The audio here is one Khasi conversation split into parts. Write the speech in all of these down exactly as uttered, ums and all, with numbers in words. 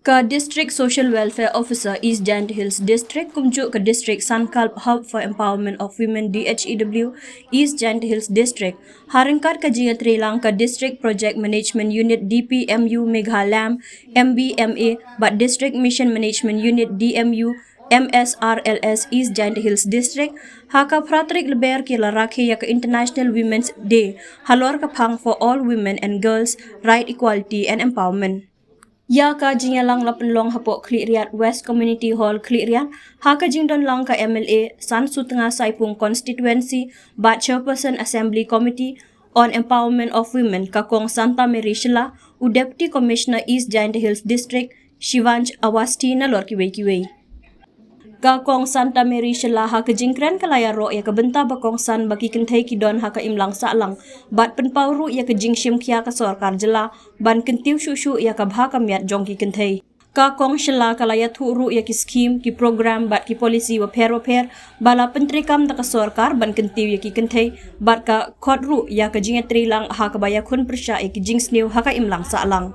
Ka District Social Welfare Officer East Jaintia Hills District kumjuh ka District Sankalp Hub for Empowerment of Women, D H E W, East Jaintia Hills District, ha ryngkat ka jingïatreilang ka District Project Management Unit, D P M U, Meghalaya, M B M A, bad District Mission Management Unit, D M U, M S R L S, East Jaintia Hills District, ha ka phra tarik Lber ki la rakhe ïa ka International Women's Day halor ka phang for all women and girls, right, equality and empowerment. Ïa ka jingïalang la pynlong hapoh Khliehriat West Community Hall, Khliehriat, ha ka jingdon lang ka M L A san Sutnga Saipung Constituency bad Chairperson Assembly Committee on Empowerment of Women, ka Kong Santa Mary Shylla, u Deputy Commissioner East Jaintia Hills District, Shivansh Awasthi, nalor kiwei kiwei. Ka Kong Santa Mary Shylla ha ka jingkren ka la ïaroh ïa ka bynta ba kongsan ba ki kynthei ki don ha ka imlang sahlang, bad pynpaw ruh ïa ka jingshim khia ka sorkar jylla ban kyntiew shuh shuh ïa ka bha ka miat jong ki kynthei. Ka Kong Shylla ka la ïathuh ruh ïa ki skhim, ki program bad ki polisi bapher bapher ba la pyntreikam da ka sorkar ban kyntiew ïa ki kynthei, bad ka khot ruh ïa ka jingïatreilang ha kaba ïakhun pyrshah ïa ki jingsniew ha ka imlang sahlang.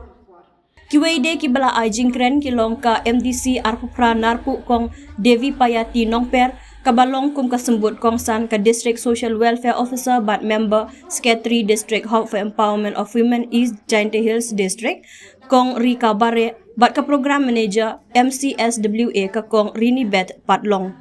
Kiwei de kiba la ai jingkren ki long ka M D C arphew phra Narpuh, Kong Devi Payati Nongper, kaba long kum ka symbud kongsan, ka District Social Welfare Officer bad Member Secretary, District Hub for Empowerment of Women, East Jaintia Hills District, Kong Rika Bareh, bad ka Program Manager, M C S W A, ka Kong Rinibeth Patlong.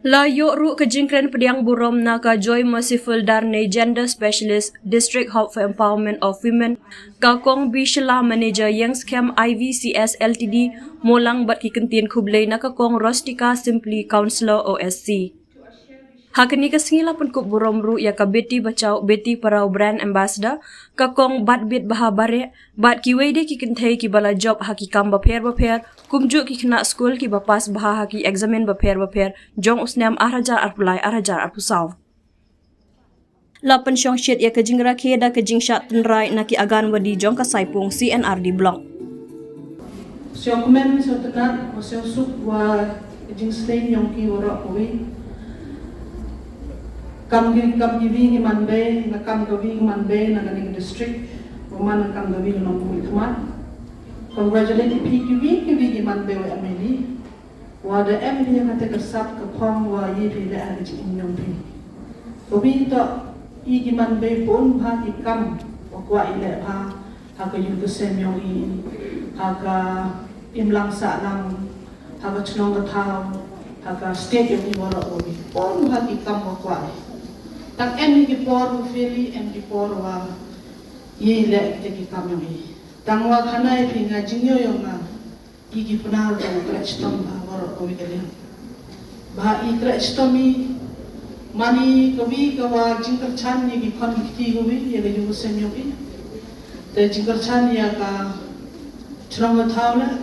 La ïoh ruh ka jingkren pdiang burom na ka Joy Merciful Darnay, Gender Specialist, District Hub for Empowerment of Women, ka Kong B Shylla, Manager Ïeng Skhem I V C S L T D, Mawlang, bad ki kyntien khublei na ka Kong Rustika Simply, Counsellor O S C. Ha kane ka sngi la pynkup burom ruh ïa ka Beti Bachao Beti Padhao Brand Ambassador, ka Kong Batbietbha Bareh, bad kiwei de ki kynthei kiba la jop ha ki kam bapher bapher, kumjuh ki khynnah skul kiba pass bha ha ki eksamin bapher bapher jong u snem ar hajar arphew lai ar hajar arphew saw. La pynshong shit ïa ka jingrakhe da ka jingshad tynrai na ki Anganwadi jong ka Saipung C N R D Block. Sngewkmen, sngewtynnad, sngewsuk wa ka jingsniew jong ki waroh kawei. Kam ki, kam kiwei ki man bei, na kam kiwei ki man bei na kane ka district, wa man na kam kiwei ki nongmihkhmat. Congratulate phi kiwei kiwei ki man bei wa M L A. Wa da em ïa kata ka sap ka phong wa ïa phi leh ha ka jingim jong phi. Kawei toh i ki man bei bun bha ki kam wa kwah i leh bha ha ka ïing ka sem jong i, ha ka imlang sahlang, ha ka chnong ka thaw, ha ka state jong i waroh kawei. Bun bha ki kam wa kwah i. Tang em ki por wa fail i, em ki por wa ïa i leh kita ki kam jong i. Tang wa khana ïa phi, nga jingïohi jong nga, i ki Pnar ka u treh chitom bha waroh kawei ka liang. Bha i treh chitom i, man i kawei ka wa jingkyrchan ïa ki khon ki kti kawei, ïa ka ïing ka sem jong i. Te jingkyrchan ïa ka chnong ka thaw leh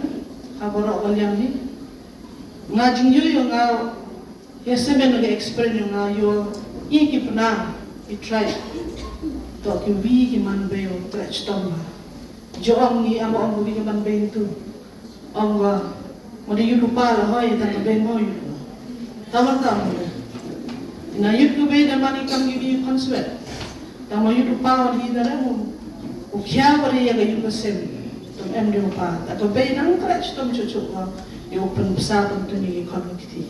ha waroh ka liang hi. Nga jingïohi jong nga, ïa semen ka experience jong nga, ïoh i ki Pnar, i tribe, toh kiwei ki man bei wa treh chitom bha. Jong ngi, ym ong kiwei ki man bei tu. Ong wa, ma da ïoh u pa la hoi, tang ka bei mo ïoh. Tang wa tang mo. Na ïoh ka bei da man i kam kiwei khon swet. Tang ma ïoh u pa wa hi da re mo. U khia wa ri ïa ka ïing ka sem. Tang em de u pa. Ta ka bei nang treh chitom chuh chuh wa. Ïoh pynbsa pyntun ïa ki khon ki kti.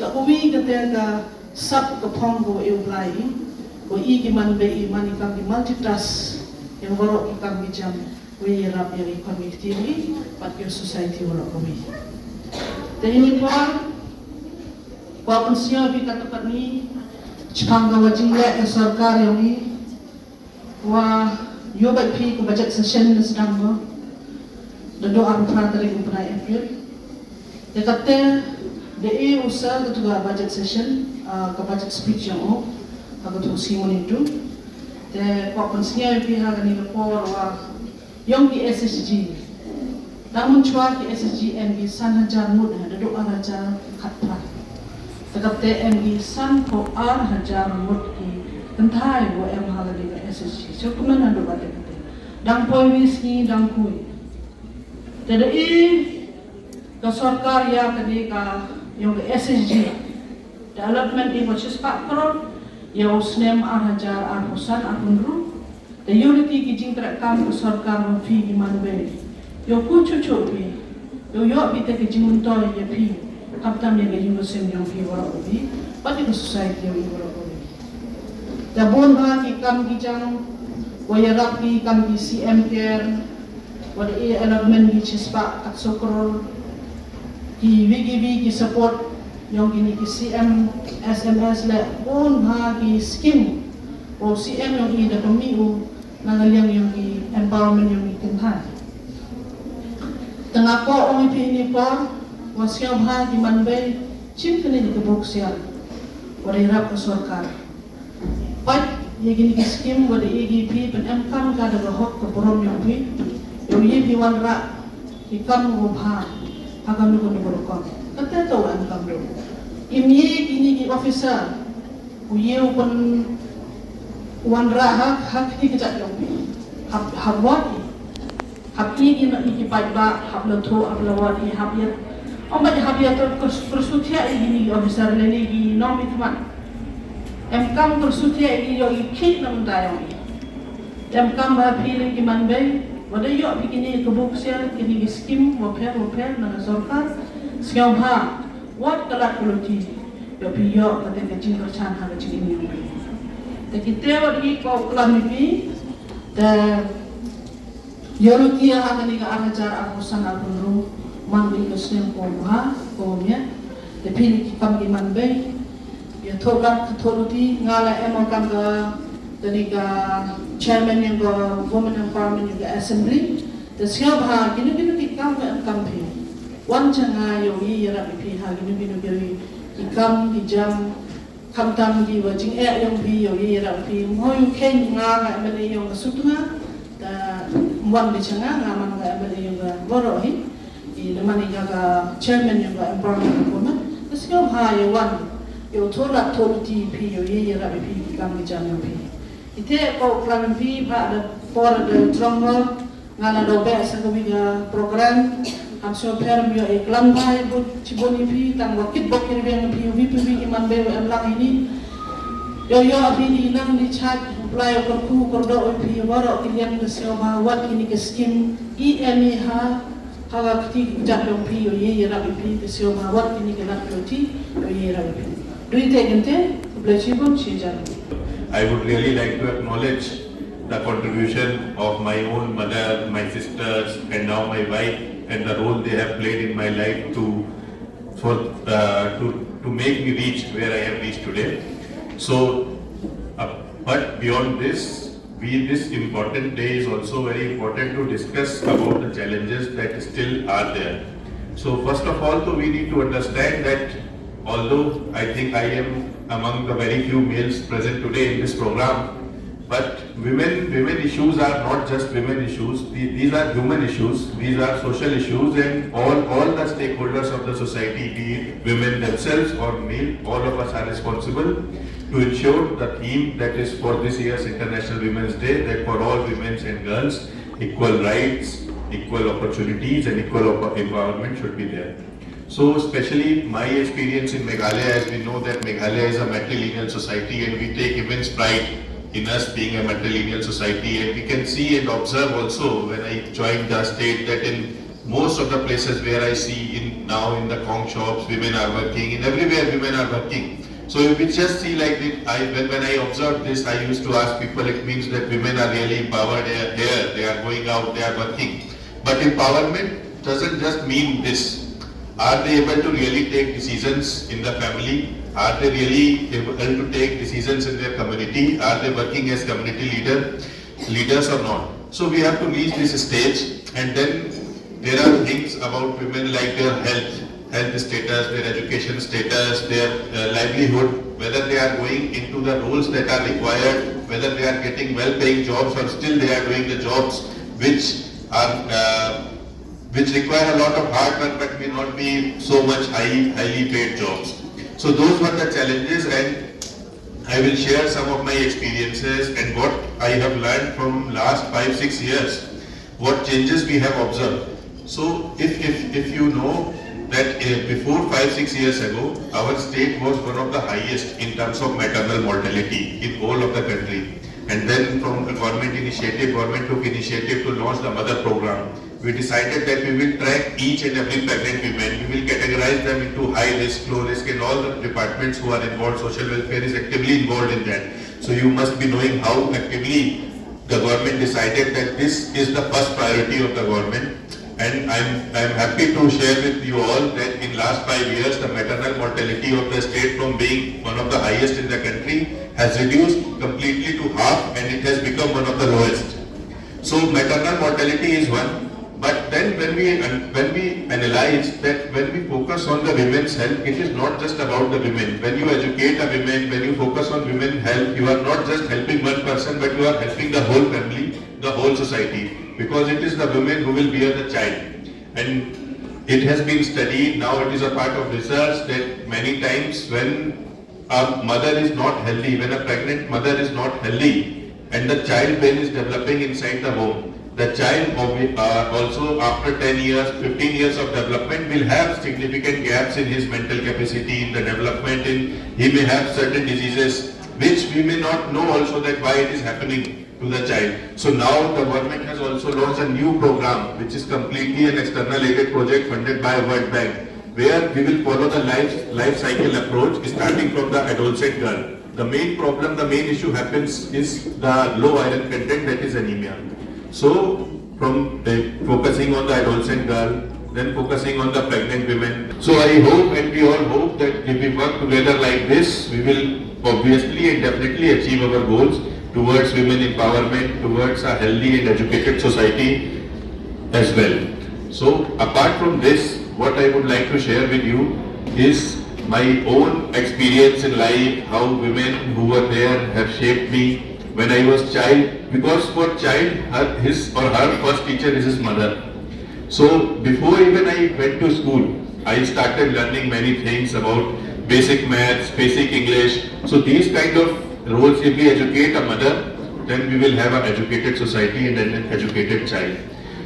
La kawei kata ka sap ka phong ka wa u Blai i, wa i ki man bei i man i kam ki multitask, ïa waroh ki kam ki jam, wa ïarap ïa ki khon ki kti i, bad ki society waroh kawei. Te ini por, wa pynsngew phi katto katne, shaphang ka wa jingleh ka sorkar jong i, wa ïoh bad phi ka budget session na sdang ba. Da dua arphew phra tarik u bnai April. Te kata da e u sir kata ka budget session, ah, ka budget speech jong u. Ha kata u sngi Monday tu. Te kwah pynsngew phi ha kani ka por wa jong ki S H G. Tang mynshwa ki S H G em ki san hajar ngut ha, da dua ar hajar khatphra. Te kata em ki sanphew ar hajar ngut ki kynthei wa em ha kani ka S H G. Sngewkmen haduh kata kata. Dang poi wi sngi dang kui. Te da i ka sorkar ïa kani ka jong ka S H G. Te allotment i wa shispah klur ïa u snem ar hajar arphew san arphew hynriew. Te ïoh lynti ki jingtrei kam ka sorkar wa phi ki man bei. Ïa u ku chuchu phi, ïa u ïoh phi te ka jingmyntoi ïa phi, khamtam ïa ka ïing ka sem ïong phi waroh phi, bad ïa ka society ïong phi waroh phi. Da bun bha ki kam ki jam, wa ïarap ki kam ki C M Care, wa da e allotment ki chispah katso crore, ki V K V ki support ïong kini ki C M S M S le bun bha ki scheme, wa u C M ïong i da kami u na ka liang ïong ki empowerment ïong ki kynthai. Tang ako ong i phi ini por, wa sngewbha ki man bei, chim kini ki bok sial, wa da ïarap ka sorkar. Pait ïa kini ki scheme wa da ïa ki phi pyn em kam ka da ka hok ka burom ïong phi. Ïong ïa phi wanrah ki kam wa bha ha ka nu ka nu ka rukom. Kata ka wa em kam do. Im ïa kini ki officer u ïa u pyn wanrah ha ha kini ki jat ïong phi. Hap hap wat i. Hap ïa ki noh ïa ki paidbah, hap la thoh, hap la wad ïa, hap ïa. Ym ba hap ïa to kyrsu thiah ïa kini ki officer lane ki nongmihkhmat. Em kam kyrsu thiah ïa ki ïoh ïa ki na mynta ïong i. Em kam ba phi lane ki man bei, wa da ïoh phi kini ki bok sial, kini ki scheme wa pher wa pher na ka sorkar. Sngewbha wat ka lad ka luti, ïoh phi ïoh kata ka jingkyrchan ha ka jingim ïong phi. Te kite wat ki ko klam ïa phi. Te ïa ruh ki ha kane ka ar hajar arphew san arphew hynriew, man ka snem ko bha ko miat. Te phi ni ki kam ki man bei. Ïa thoh rat ka thoh ruti nga la em kam ka kane ka chairman ïong ka women empowerment ïong ka assembly. Te sngewbha kino kino ki kam ka em kam phi, wan cha nga ïoh ïa ïarap ïa phi ha kino kino ki kam ki jam. Khamtam ki wa jingeh ïong phi ïoh ïa ïarap phi. Mhoi u kheiñ nga nga M L A ïong ka Sutnga. Ta mwan bi cha nga nga man nga M L A ïong ka waroh hi. I da man i ka ka chairman ïong ka empowerment ka kona. Ka sngewbha ïa wan ïoh thoh rat thoh ruti phi ïoh ïa ïarap phi ki kam ki jam ïong phi. Ite ko klam phi ba da por da trong ko. Nga la dei beh sa ka wi ka program. Ham sngewpher ym ïoh i klam bha ïa bun chibun ïa phi tang wa kit bok ki rwiang ïa phi wi phi wi i man bei wa em lang ini. Ïoh ïoh phi di nang di chaj u Blai u kyrkhu kyrdoh ïa phi waroh ki liang ka sngewbha wat kini ka skim i em i ha ha ka kti jat ïong phi ïoh ïa ïarap ïa phi ka sngewbha wat kini ka lad ka loti ïoh ïa ïarap ïa phi. Dui te kynte, khublei chibun, shi hajar. I would really like to acknowledge the contribution of my own mother, my sisters, and now my wife, and the role they have played in my life to for uh, to to make me reach where I have reached today. So, uh, but beyond this, we this important day is also very important to discuss about the challenges that still are there. So, first of all, so we need to understand that although I think I am among the very few males present today in this program, but women, women issues are not just women issues. The- These are human issues. These are social issues, and all, all the stakeholders of the society, be it women themselves or male, all of us are responsible to ensure the theme that is for this year's International Women's Day, that for all women and girls, equal rights, equal opportunities, and equal op- empowerment should be there. So, especially my experience in Meghalaya, as we know that Meghalaya is a matrilineal society, and we take immense pride in us being a matrilineal society, and we can see and observe also when I joined the state that in most of the places where I see in now in the conch shops, women are working, in everywhere women are working. So if we just see like this, I, when, when I observe this, I used to ask people, it means that women are really empowered here, here, they are going out, they are working. But empowerment doesn't just mean this. Are they able to really take decisions in the family? Are they really able to take decisions in their community? Are they working as community leader, leaders or not? So we have to reach this stage, and then there are things about women like their health, health status, their education status, their uh, livelihood, whether they are going into the roles that are required, whether they are getting well-paying jobs or still they are doing the jobs which are uh, which require a lot of hard work but may not be so much high, highly paid jobs. So those were the challenges, and I will share some of my experiences and what I have learned from last five, six years, what changes we have observed. So if, if, if you know that uh, before five, six years ago, our state was one of the highest in terms of maternal mortality in all of the country. And then from the government initiative, government took initiative to launch the mother program. We decided that we will track each and every pregnant women. We will categorize them into high risk, low risk, and all the departments who are involved. Social welfare is actively involved in that. So you must be knowing how actively the government decided that this is the first priority of the government. And I'm, I'm happy to share with you all that in last five years, the maternal mortality of the state, from being one of the highest in the country, has reduced completely to half, and it has become one of the lowest. So maternal mortality is one, but then when we when we analyze that, when we focus on the women's health, it is not just about the women. When you educate a women, when you focus on women health, you are not just helping one person, but you are helping the whole family, the whole society, because it is the women who will bear the child. And it has been studied, now it is a part of research, that many times when a mother is not healthy, when a pregnant mother is not healthy, and the child brain is developing inside the womb, the child uh, also, after ten years, fifteen years of development, will have significant gaps in his mental capacity, in the development, in, he may have certain diseases which we may not know also that why it is happening to the child. So now the government has also launched a new program, which is completely an external aided project funded by World Bank, where we will follow the life, life cycle approach, starting from the adolescent girl. The main problem, the main issue happens is the low iron content, that is anemia. So from the, focusing on the adolescent girl, then focusing on the pregnant women. So I hope and we all hope that if we work together like this, we will obviously and definitely achieve our goals towards women empowerment, towards a healthy and educated society as well. So apart from this, what I would like to share with you is my own experience in life, how women who were there have shaped me when I was child, because for child, her, his or her first teacher is his mother. So before even I went to school, I started learning many things about basic maths, basic English. So these kind of roles, if we educate a mother, then we will have an educated society and an educated child.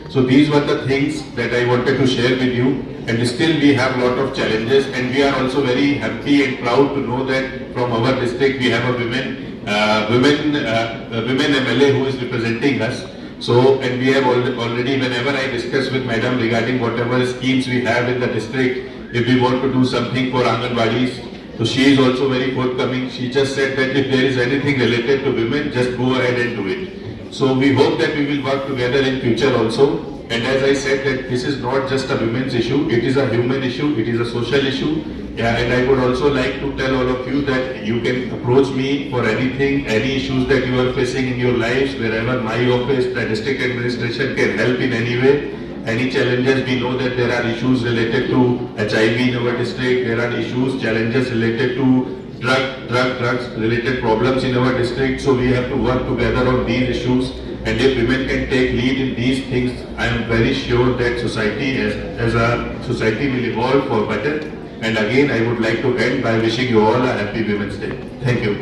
So these were the things that I wanted to share with you. And still we have lot of challenges, and we are also very happy and proud to know that from our district we have a women, uh, women, uh, a women M L A who is representing us. So, and we have al- already, whenever I discuss with madam regarding whatever schemes we have in the district, if we want to do something for Anganwadis, so she is also very forthcoming. She just said that if there is anything related to women, just go ahead and do it. So we hope that we will work together in future also. And as I said, that this is not just a women's issue, it is a human issue, it is a social issue. Yeah, and I would also like to tell all of you that you can approach me for anything, any issues that you are facing in your lives, wherever my office, the district administration can help in any way. Any challenges, we know that there are issues related to H I V in our district, there are issues, challenges related to drug, drug, drugs related problems in our district. So we have to work together on these issues. And if women can take lead in these things, I am very sure that society as, as a society will evolve for better. And again, I would like to end by wishing you all a happy Women's Day. Thank you.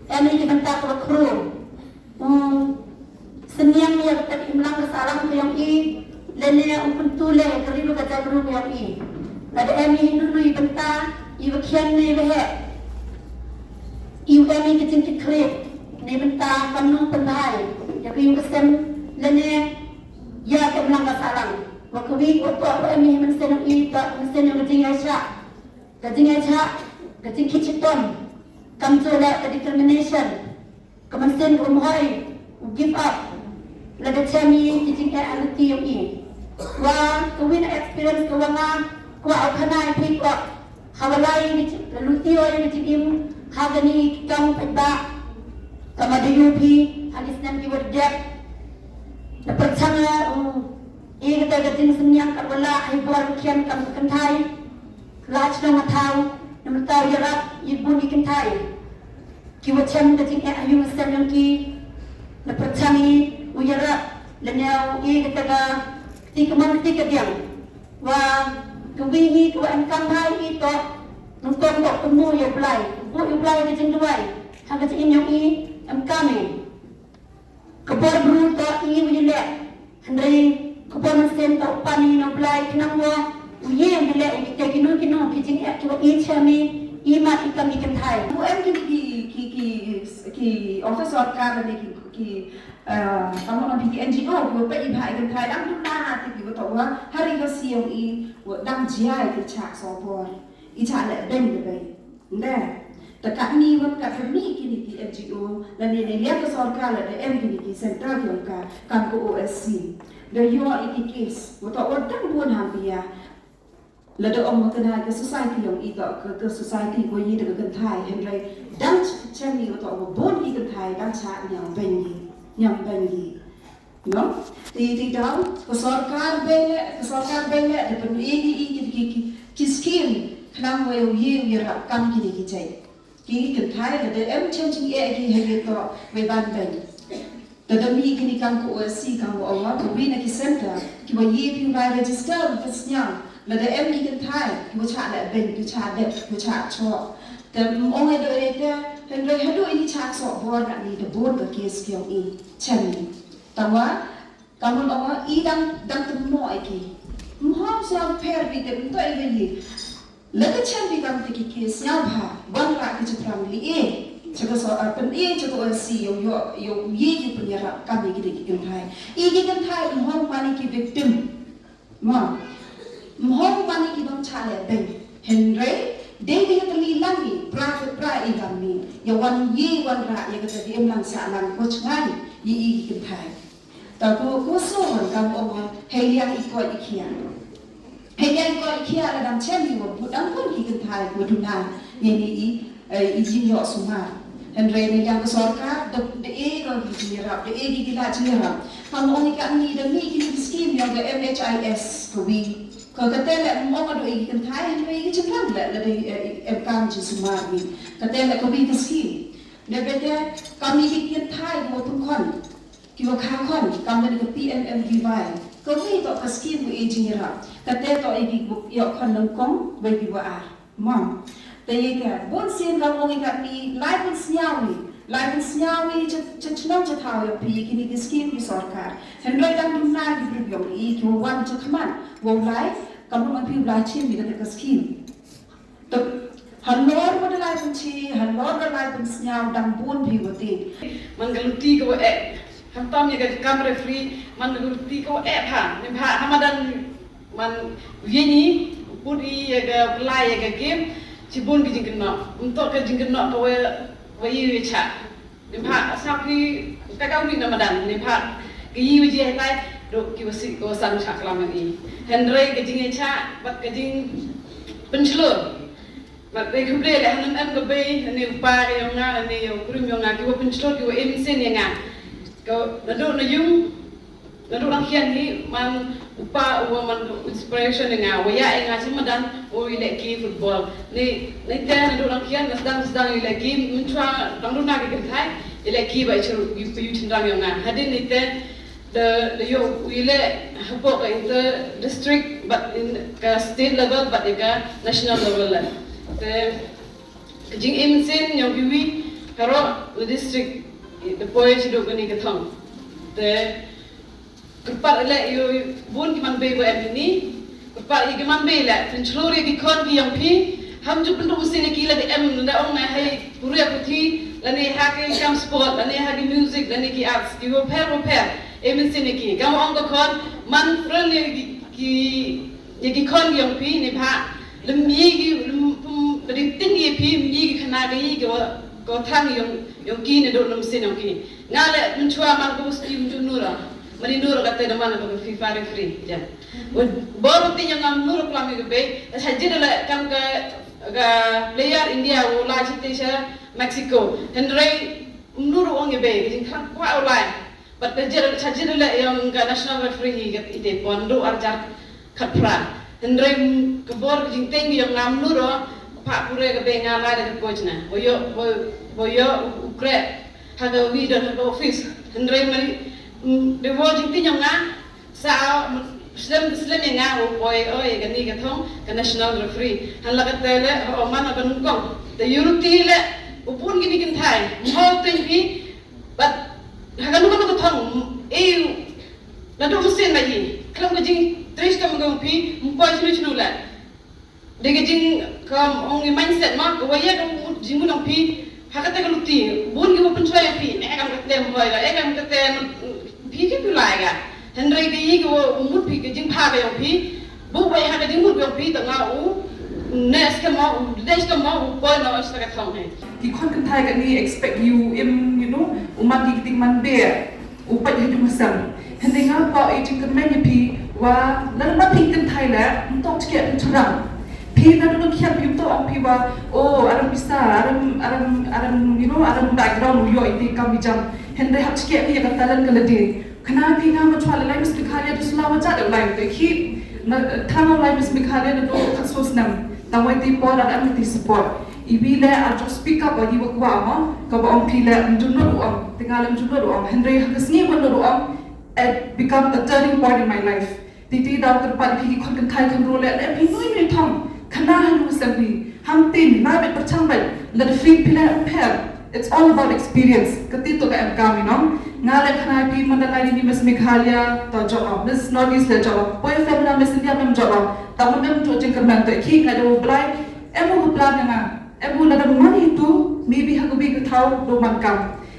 Em i ki bynta ka khru. U sniang ïa ka imlang ka sahlang ka ïong i. Lane u pyntu leh ka ri ka jaitbynriew ka ïong i. Lada em i hynrei i bynta i ba khian ne ba heh. I u em i ka jingkitkhlieh ne bynta kam nang pynbha ïa ka ïing ka sem lane ïa ka imlang ka sahlang. Wa kawi ka uto ba em i mynsiem i, ba mynsiem ka jingïaishah. Ka jingïaishah, ka jingkit shitom, kamjooh leh ka determination, ka mynsiem ka um hoi, u give up. Lada chem i ki jingeh ha lynti ïong i. Wa kawi na experience ka wa nga kwah u khana ïa phi, kwah ha wa lai ka lynti ïong i ka jingim ha kani ka kam paidbah. Ka ma da ïoh phi ha ki snem ki wa dep. Da pyrchang ïa u, ïa kata ka jingsngewsih ka wa lah ha i bor khian kam kynthai. Laj nong mathaw, na mathaw ïarap ïa bun i kynthai. Ki wa chem ka jingeh ha ïing ha sem ïong ki, na pyrchang i u ïarap lane u i kata ka kti kamon kti kadiang. Wa kawi hi ka wa em kam bha i to, nang tong to kynmu ïa u Blai, kynmu ïa u Blai ka jingduwai ha ka jingim ïong i, em kam i. Ka bor bru to i u ïaleh. Hynrei ka bor mynsiem to u pan i na u Blai khnang wa u ïaleh ïa kita kino kino ki jingeh ki wa i chem i, i mat i kam i kynthai. U em ki ki ki ki ki office sorkar ne ki ki eh, tang ki N G O ki wa peit i bha i kynthai, dang duna ha ti ki wa Wa ha ri ka siong i wa dang jia i ki chak sobor. I chak leh beng de beng. Nde. Ta kat ni wan kat ni kini ki N G O lane ne liang ka sorkar lada em kini ki center ki ong ka kam ka O S C. Da yo i ki case. Wa ta wa dang bun ham pia. Lada ong ma kena ka society yong i toh ka, ka society ko yi da ka kynthai hynrei dang ch-, chen i toh wa bun ki kynthai dang cha nyam beng yi, nyam beng yi. No? Ti, ti daw, ka sorkar bele, ka sorkar bele da pynlei ki, ki, ki, ki, ki scheme khnang wa yow yi, yow rap kam kini ki jait. Ki kynthai lada em chen jingeh ki ha ki toh wei ban beng. Lada mih kini kam ka O S C kam wa ong wa ka wi na ki center ki wa ye phi u lai register u phi sniaw. Lada em ki kynthai ki wa chah leh beng, ki chah dep, ki chah choh. Te ym ong haduh ite, hynrei haduh ini chah soh bor na ni da bun ka case ki ong i chen ni. Tangwa Ka mun ong i dang, dang tymno i ki. Mhom sñiaw pher bi te mto i beli. Lada chem bi kam te ki ki sñiaw bha. Wan ra ki chapram li e. Chaka so a pen e chaka O S C yo yo yo ye ki pen yarap kam i ki de ki kynthai. I ki kynthai mhom mani ki victim. Mhom. Mhom mani ki bang chale beng. Hynrei dei dei ka li lang i pra pra i lang ni. Ya wan ye wan ra ya ka te di em lang sa lang ko chngai. Ye i ki kynthai. Ta ko, ko so wan kam ong, hei liang i koit i khiah. Hei liang i koit i khiah la dang chem i wa bu dang bun ki kynthai wa duna, ye ni i, eh, i jingyoh sumar. Hynrei ni liang ka sorkar, da, da e ko ki jingyarap, da e ki ki la jingyarap. Kam ong i ka ni da ni ki ni ki scheme yong ka M H I S ka wi. Ka ka te le ong ka do i ki kynthai, hynrei i ki chynrang le, le da, eh, em kam jingsumar ni. Ka te le ka wi ka scheme. Da bete, kam i ki kynthai wa pun kon. Ki wa kha khon, kam kani ka P M M V Y. Ka wei toh ka scheme wa e jingyarap. Ka te toh i ki buk ïoh khon nyngkong, wei ki wa ar. Mom. Te ye ka, bun sien ka ong i ka ni, lai pun sñiaw ni. Lai pun sñiaw ni, cha, cha chnong cha thaw ya phi, kini ki scheme ki sorkar. Hynrei dang dum na ki briew yong i, ki wa wan cha khmat. Wa lai, kam ong phi wa lai chin ni ka te ka scheme. Te halor wa da lai pynche, halor da lai pynsñiaw dang bun phi wa te. Man ka luti ka wa eh. Khamtam ïa ka kam referee, man ka luti ka wa eh bha. Ni bha, ha madan man u ïa ni, u put i ïa ka lai ïa ka game, chi bun ki jingkynnoh. Ym toh ka jingkynnoh ka wa, wa i wa cha. Ym ha, sa phi ka ka uni na madan, ym ha, ka yi wa ji hai tai, dok ki wa si, ka wa san cha klam i. Hynrei ka jingïacha, bad ka jingpynchlur. Bad dei khublei leh, hangne em ka bei, hangne u pa ka yong nga, hangne u kurim yong nga, ki wa pynchlur, ki wa im sien ïa nga. Ka, naduh na yung, Naduh dang khian hi man u pa u wa man inspiration ïa nga, wa ïa ïa nga shi madan u ïa leh ki football. Ni, ni te naduh dang khian, na sdang sdang ïa leh ki, mynchwa dang duna ki kynthai, ïa leh ki ba i chiru, yu, yu chynrang ïa nga. Hadien ni te, da, da yu, u ïa leh hapoh ka inter district, bad in, ka state level, bad ïa ka national level leh. Te, ka jingim sien yong ki wi, ka ro, na district, da poi chiduh kani ka thong. Te, Kyrpad leh ïa u bun ki man bei ba em ni. Kyrpad ïa ki man bei leh, pynchlur ïa ki khon ki yong phi. Ham ju pynduh mynsiem ïa ki leh, em da ong nga hei pure puthi, lane ha ki kam sport, lane ha ki music, lane ki arts, ki wa pher wa pher. Em mynsiem ïa ki. Kam ong ka khon, man friend ïa ki, ki, ïa ki khon ki yong phi, ni bha. Lem ïa ki, lem, pum, da ding ting ïa phi, ïa ki khana ka ïa ki wa, ka thang yong, yong ki ne dot lem mynsiem yong ki. Nga leh mynchwa man ka u Steve Jun Nura. Mani Nura kata da man ka FIFA referee. Ja. Bor tin yang ngam Nura klam ïa ka bei. Sa jit leh kam ka, ka player India u la jit te sha Mexico. Hynrei Nura ong ïa bei. Ka jingkhang kwah u lai. Bad ka jit, sa jit leh yang ka national referee hi ka ite pon du arjar khatphra. Hynrei ka bor ka jingteng ka yong ngam Nura, pha pure ka bei nga lai da ka coach na. Boyo, boyo, boyo, u kreh, ha ka wi don ha ka office. Hynrei mari, mm, de bor jingteng yong nga, sa, slem, slem ïa nga, u poi, oi, ka ni ka thong, ka national referee. Han la ka te leh, o man ka nungkong. Te yu ruti leh, u pun ki ni kynthai, mhol teng ki, But ha kano kano ka thong, eh, naduh mynsiem ba i khlem ka jingtrei shitom ka phi, ym poi chinu chinu leh. Dei ka jing, kam ong i mindset ma, ka wa ïa ka jingmut ong phi, ha kata ka luti, bun ki wa pynshoi ïa phi, eh, kam kata ym poi la, eh, kam kata phi, phi phi lai ka. Hynrei ka i ka wa u mut phi ka jingpha ka yong phi. Bu bai ha ka jingmut yong phi ta nga u. Nes ka mo u des ka mo u koi na os ka thong ne. Ki khon kynthai ka ni expect you im, you know, u man ki ting man be. U pait ha jung hasem. Hynrei nga pa i jingkyrmen ïa phi wa lada ma phi kynthai le, ym tok tike phi churang. Phi na dun khian phi ym tok ong phi wa, oh, aram pisa, aram, aram, aram, you know, aram background u ïoh iti kam i jam. Hynrei hap tike phi ïa ka talent ka lade. Khynnah phi nga ma chwa le lai Miss Meghalaya du sla wa jat lai te khi na thrang lai Miss Meghalaya na do ka so snam. Tang wai ti por ar am ti support. I wi le ar jong speak up wa i wa kwa ma ka ba ong phi le mjun no ong. Te nga le mjun no ong. Hynrei ha ka sngi wa no ong. It become a turning point in my life. Ti ti daw kyrpad phi ki khon kynthai khynroo le le phi nui nui thong. Khynnah ha nu sem phi. Ham tin na bit pyrchang bit. La da phi phi le pher. It's all about experience. Ka ti to ka em kam, you know. Nga le khynnah phi man da lai ni Miss Meghalaya to jop. Miss Northeast le jop. Poi fem na Miss India mem jop. Ta mun mem tu jingkyrmen to khi nga da u blai. Em u plan nga. Em u na da money tu maybe ha ka wi ka thaw do man kam.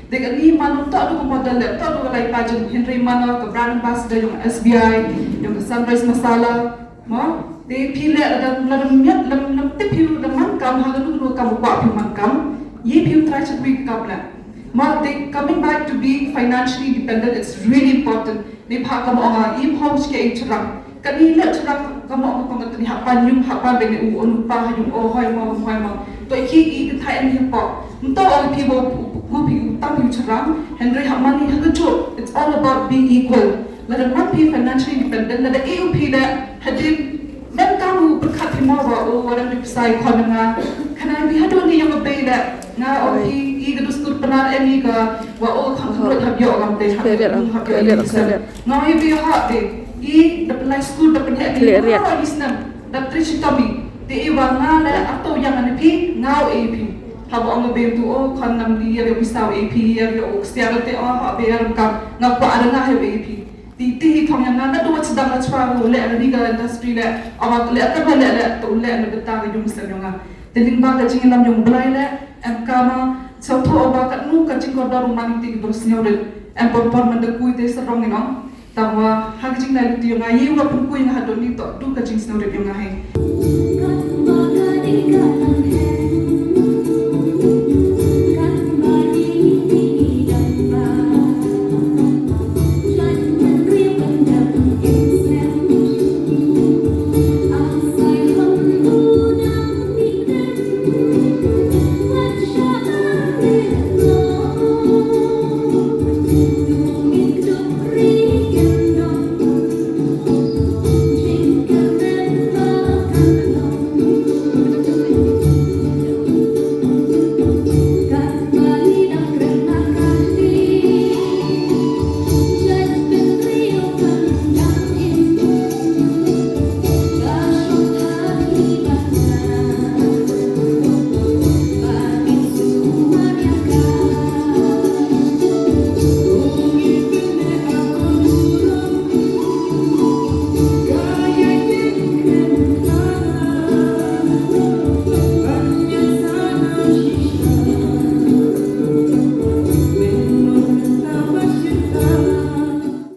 Te ka ni man to do ka model le to do ka lai pageant hynrei man ka brand ambassador yong S B I, yong ka Sunrise Masala. Mo, te phi le la da la da miat lam lam te phi la man kam ha ka nu nu kam kwa phi man kam. Ye phi try chat wi kam le. Mo, te coming back to being financially independent, it's really important. Ni pha ka mo nga i phom ske i churang. Ka ni le churang ka mo ka tong ka ni ha pan yung ha pan be ni u onu pa ha yung o hoi mo hoi mo. To i ki i ka thai ni po. Nto ong phi bo gu phi u tam yung churang. Hynrei ha man ni ha ka juk. It's all about being equal. La da man phi financially independent, la da i u phi le hadin. Mem kam u pyrkhat phi mo wa u wa dang pisa i khon nga. Khynnah phi hadon ni yong ka bei le. Nga ong phi i ka dustur Pnar em i ka wa u khon khon hap yo ngam te hap yo hap yo. Nga ong i phi ha te i da pynlai school da pynheh ni. Nga ong i snam da tri chi tomi. Te i wa nga le ato yang ani phi nga ong i phi. Hap ong be tu o khon nam di ya pisa i phi ya yo sia te o ha be ram kam nga kwa ada nga he i phi. Ti ti hi thong yang na na tu wa chidang la chwa u le ni ka industry le awa le ka ba le le tu le le beta ka yung sem yong nga. Te lyngba ka jingïalam yong Blai le em kama sawthu awa ka nu ka jingkordor u man ti ki bor sñiaw rit. Em por por man da kui te sarong ino. Tang wa ha ka jinglai luti yong nga ye wa pynkui nga ha doni to tu ka jingsñiaw rit yong nga hai.